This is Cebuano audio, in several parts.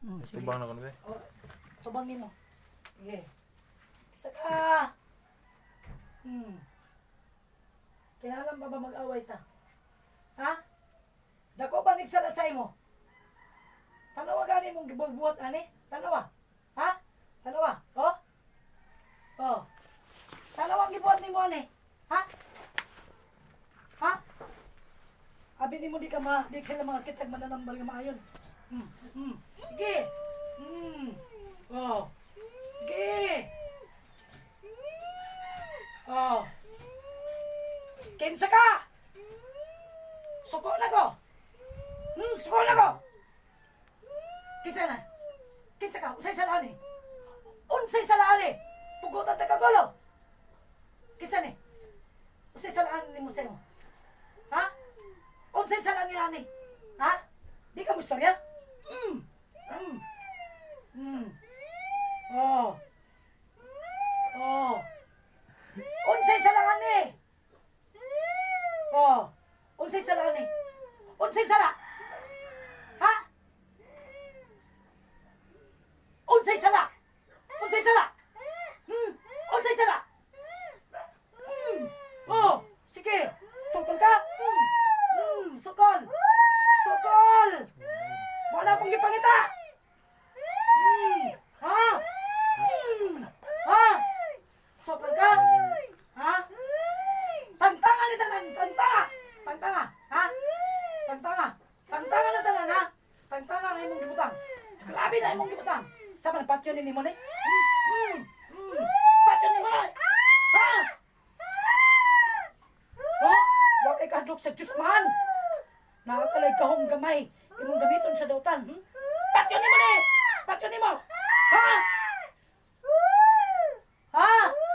Sige. Tubang na ko na be. Oh, tubangin mo. Sige. Isa ka. Kinahanglan pa ba mag-away ta? Ha? Dako ba nagsala sa imo? Tanawa gani mong gibubuhat ani? Tanawa. Ha? Tanawa. Oh? Oh. Tanawa ang gibuhat nimo ani? Ha? Ha? Abi nimo di ka ma di sila mga kitag mananambal nga maayon. Sige. Oh. Sige. Oh. Kinsa ka? Suko na ko. Suko na ko. Kinsa na? Kinsa ka? Unsay sala ni? Unsay sala ni? Pugutan ta kagulo. Kinsa ni? Unsay sala ni mo sa imo? Ha? Unsay sala ni ani? Ha? Di ka mo istorya? Oh. Oh. Unsay sala ni? Oh. Unsay sala ni? Unsay sala? Ha? Unsay sala? Unsay sala? Unsay sala? Oh, sige. Sukol ka? Sukol. Sukol. Wala akong gipangita. Ha? Ha? Sukol ka? Ha? Tangtanga ni tanan, tangtanga. Tangtanga, ha? Tangtanga. Tangtanga na tanan, ha? Tangtanga ang imong gibutang. Grabe na imong gibutang. Sa man patyon ni mo ni? Patyon ni mo ni. Ha? Oh, wa kay kahadlok sa Diyos man. Nakakalay kahong gamay imong gamiton sa dautan. Patyon ni mo ni. Patyon ni mo. Ha? Ha?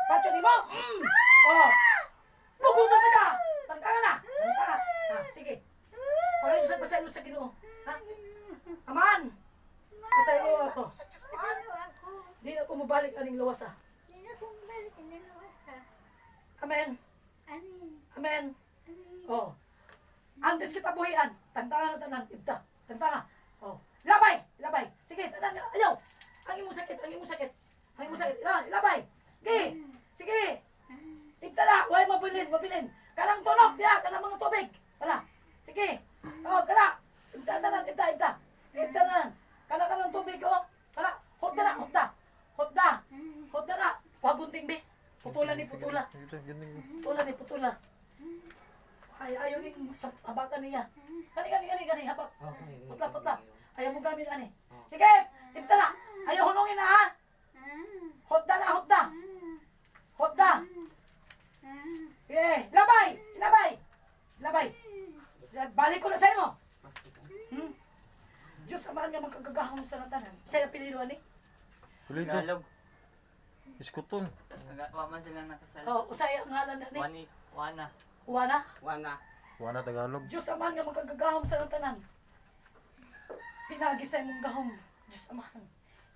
Patyon ni mo? Oh. Pugutan na ka! Tangtanga na! Tangtanga! Ha, sige. Pagayos sa pasaylo sa Ginoo. Ha? Aman! Pasaylo ako. Di na ko mabalik aning lawas ha. Amen. Amen. Oh. Antes kita buhian, tangtanga na tanan, ibta. Tangtanga. Oh. Labay, labay. Sige, tanan ayaw. Ang imong sakit, ang imong sakit. Ang imong sakit. Labay, labay. Sige. Sige. Ibta na, way mabilin, mabilin. Kanang tunok diha, kanang mga tubig. Wala. Sige. Oh, kana. Ibta tanan, ibta, ibta. Ibta tanan. Kana kanang tubig oh. Kana, hot na, hot na. Hot na. Hot na na. Pagunting be. Putula ni putula. Ito, ganun. Putula ni putula. Ay, ayaw ni sa habakan niya. Gani, gani, gani, gani, habak. Putla, putla. Ayaw mo gamit ani. Sige, ibta na. Ayaw hunungin na ha. Hot na, hot na. Hot na. Sige, labay, labay. Labay. Balik ko na sa imo. Diyos amahan nga magkagagahom sa natanan. Sa apelyido ani. Tuloy ito. Tagalog. Iskutol. Wa man sila nakasal. Oh, usay ang ngalan ani. Wani, wana. Juana. Wana. Wala Tagalog. Diyos amahan nga magkagagahom sa tanan. Pinagi sa imong gahom, Diyos amahan.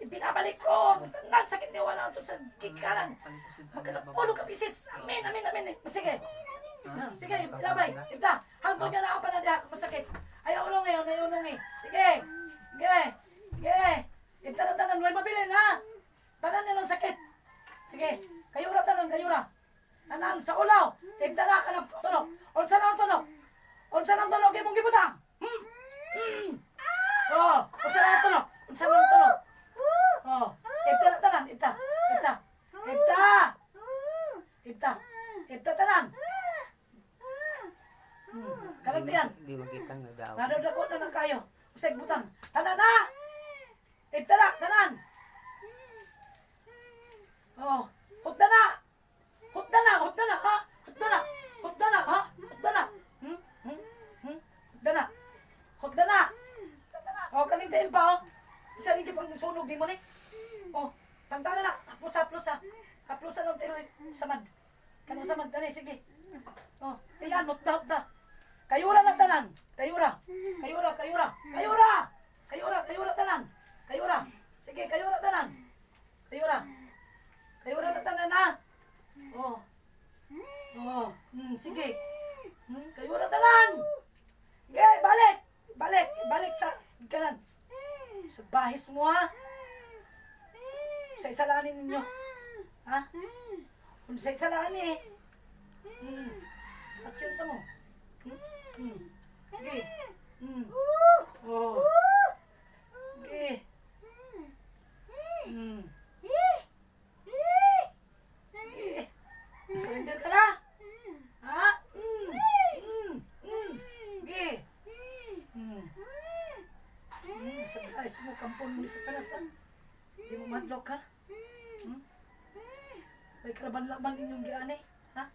Ibinabalik ko ang tanan sakit ni wala sa gikanan. Magkanapulo ka bisis. Amen, amen, amen. Sige. Ah, sige, labay. Ibta. Hangtod nga naa pa na diha masakit. Ayaw ulong eh, ayaw ulong eh. Sige. Sige. Sige. Ibta na tanan, way mabilin ha. Tanan na lang sakit. Sige. Kayo ra tanan, kayo ra. Tanan sa ulaw. Ibta na ka ng tunok. Unsa na ang tunok? Unsa na ang tunok imong gibutang? Oh, unsa na ang tunok? Unsa na ang tunok? Oh, ibta na tanan, ibta. Ibta. Ibta. Ibta. Ibta tanan. Kalag diyan. Di makita nga daw. Nadadako na lang kayo. Usay butang. Tanan na! Ibta na, tanan. Oh, hutda na. Hutda na, hutda na, ha? Hutda na. Hutda na, ha? Hutda na. Hutda na. Hutda na. Oh, kaning tail pa, oh. Isa rin pang sunog di mo ni. Oh, tangtanga na. Haplos, haplos, ha. Haplos ng tail samad. Kanang samad dali, sige. Oh, tiyan, hutda, hutda. Kayura na tanan. Kayura. Kayura, kayura. Kayura. Kayura, kayura tanan. Kayura. Sige, kayura tanan. Kayura. Kayura na tanan ha. Oh. Oh, sige. Kayura tanan. Sige, balik. Balik, balik sa kanan. Sa bahis mo, ha? Sa isalanin ninyo. Ha? Kung sa isalaan eh. At yun ta mo. Hmm? Okay. Oh. Okay. Okay. Surrender ka na? Ha? Okay. Sa guys mo, kampon mo ni Satanas, ha? Di mo madlok, ha? Hmm? May kalaban-laban inyong giani, ha?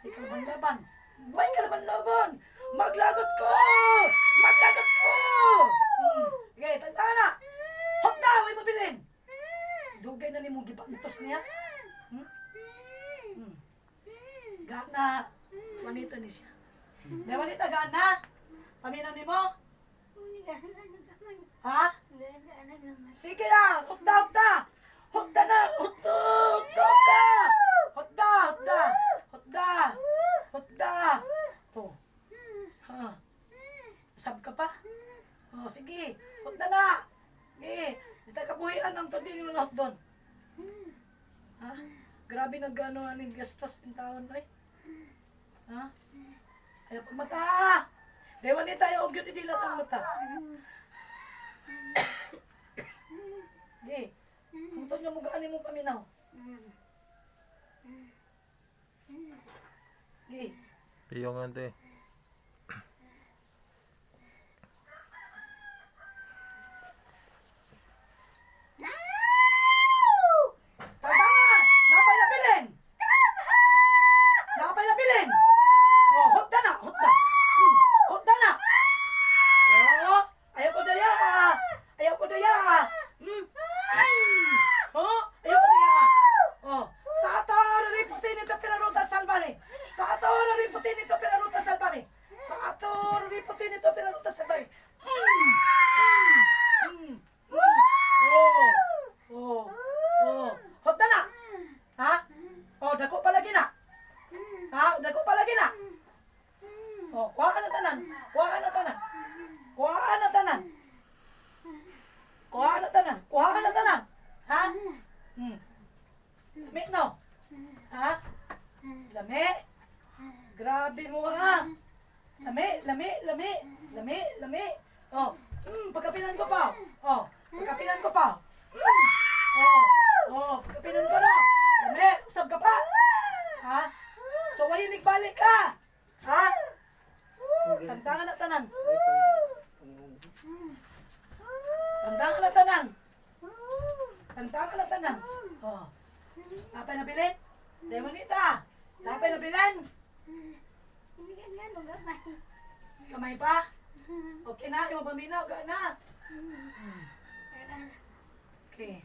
May kalaban-laban. May kalaban-laban! Maglagot ko! Maglagot ko! Okay, tanda na! Hot na! May mabilin! Dugay na ni mo gipantos niya. Hmm? Gana. Wanita ni siya. Di wanita gana. Paminaw ni mo? Ha? Sige na! Hukda, hukda! Hukda na! Hukda! Hukda, hukda! Hukda, hukda! Hukda! Hukda! Oh. Ha? Sab ka pa? Oh, sige. Hukda na! Sige. Dita kabuhian ang to din mo na hukdon. Ha? Grabe nag-ano aning gastos in taon, oy. Ha? Ayaw pag mata! Dewan ni tayo, og yun idilat ang mata. Di. Kung to nyo mo gaani mo paminaw. Di. Piyong ante. Tama! Napay nabilin! Napay nabilin! Oh, hutda na, hutda. Hutda na. Oh, ayaw ko daya. Ah. Ayaw ko daya. Ah. Oh, ayaw ko daya. Ah. Oh, sa ato riputin ito pinaruta salvame. Sa ato riputin ito pinaruta salvame. Sa ato riputin ito pinaruta salvame. Oh. Oh. Oh. Hutda na. Ha? Oh, dako palagi na. Ha? Dako palagi na. Oh, kuha ka na tanan. Kuha ka na tanan. Kuha ka na tanan. Kuha ka na tanan. Kuha ka na tanan. Ha? Lami no? Ha? Lami. Grabe mo ha. Lami, lami, lami. Lami, lami. Oh, pagkapinan ko pa. Oh, pagkapinan ko pa. Oh, oh, pagkapinan ko na. Lami, usab ka pa. Ha? So, wahinig balik ka. Ha? Tangtangan na tanan. Tangtangan na tanan. Tangtangan na tanan. Oh. Napay na bilin? Demonita. Napay na bilin? Kamay pa? Okay na, imo paminaw ka na. Okay.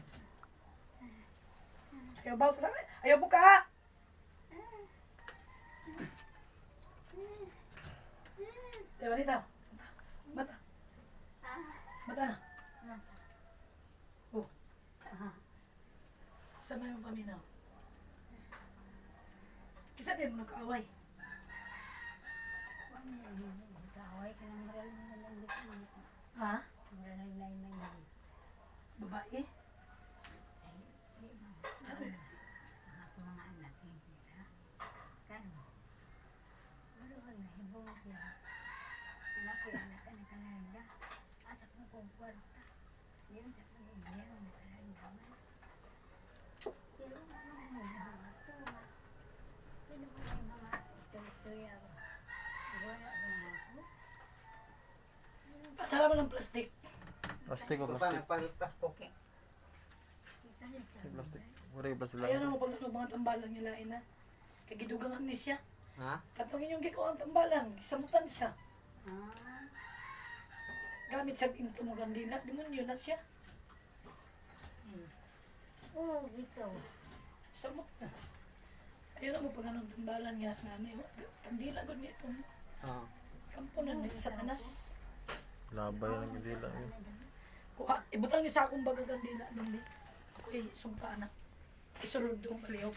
Ayaw ba? Ayaw buka! Demonita. Mata. Mata na. Oh. Sa may mong paminaw. Kisa din mo nag-away. Ha? Babae? Ano? Pasalaman ng plastic. Plastic o plastic. Plastic. Wala yung plastic lang. Ayaw na mo pag ano, mga tambalan nila ina. Kay gidugangan ni siya. Ha? Katong inyong gikuha ang tambalan, gisamutan siya. Gamit sa into mo gandila, demonyo na siya. Oh, ito. Samot na. Ayaw na mo pag anong tambalan nga nani. Kandila gud nito. Oo. Kampunan ni Satanas. Labay ang kandila. Eh. Kuha, ibutang ni sa akong baga kandila dun di. Ako ay sumpa na. Isulod doon palihog.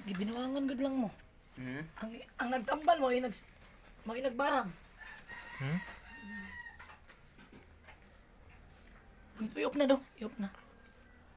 Gibinuangan gud lang mo. Hmm? Ang nagtambal mo ay nag mo ay nagbarang. Hmm? Iop na do, iop na.